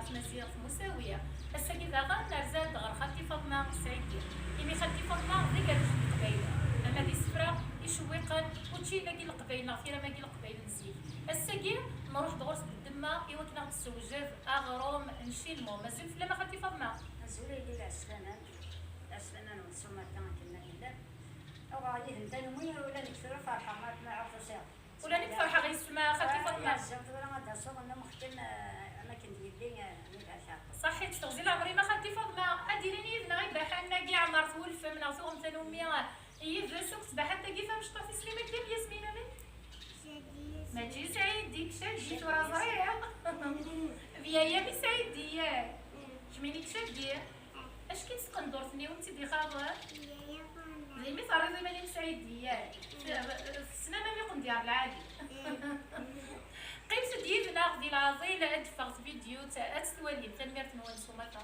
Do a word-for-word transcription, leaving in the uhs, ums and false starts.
Tmaziɣt Musawi. Ass-agi daɣen nerza-d ɣer xalti Faḍma Sɛidi. Imi xalti Faḍma d agerruj n Leqbayel. Ama d isefra icewwiqen, učči-nagi n Leqbayel neɣ tiram-agi n Leqbayel n zik. Ass-agi nruḥ-d ɣur-s d ddemma i wakken ad ɣ-d-tessewjed aɣrum n Cilmum. Azul fell-am a xalti Faḍma. Azul a yelli, lɛeslama. Lɛeslama-nwen s umata akken ma tellam. Uɣeɣ yid-m tanumi, ula nekk tura ferḥeɣ ma, ma ɛerḍ usiɣ. Ula nekk ferḥeɣ yes-m a xalti Faḍma. Tura ad d-aseɣ nnumeɣ kan, eh, am akken d yelli, eh, mi d-acaɛqel. Ṣaḥit, teɣzi leɛmer-im a xalti Faḍma. Ad d-ilin yid-neɣ ibaḥanen-agi ɛmer twulfem neɣ tuɣem tanumi, eh, yid-s akk tbaḥant-agi tamecṭuḥt isem-im akka Yasmin amek? Maǧi Sɛidi, kcadi tura ẓriɣ. D yaya-m i Sɛidi, yak? Kemmini kcadi. Acki-tt tqendurt-nni ur tt-id-ixaḍen? D imi terriḍ iman-im Sɛidi, yak? Tessnem am iqendyar lɛali. Qqimet-d yid-neɣ di leɛḍil, ad d-teffeɣ tvidyut, ad tt-twalim. Tanemmirt-nwen s umata.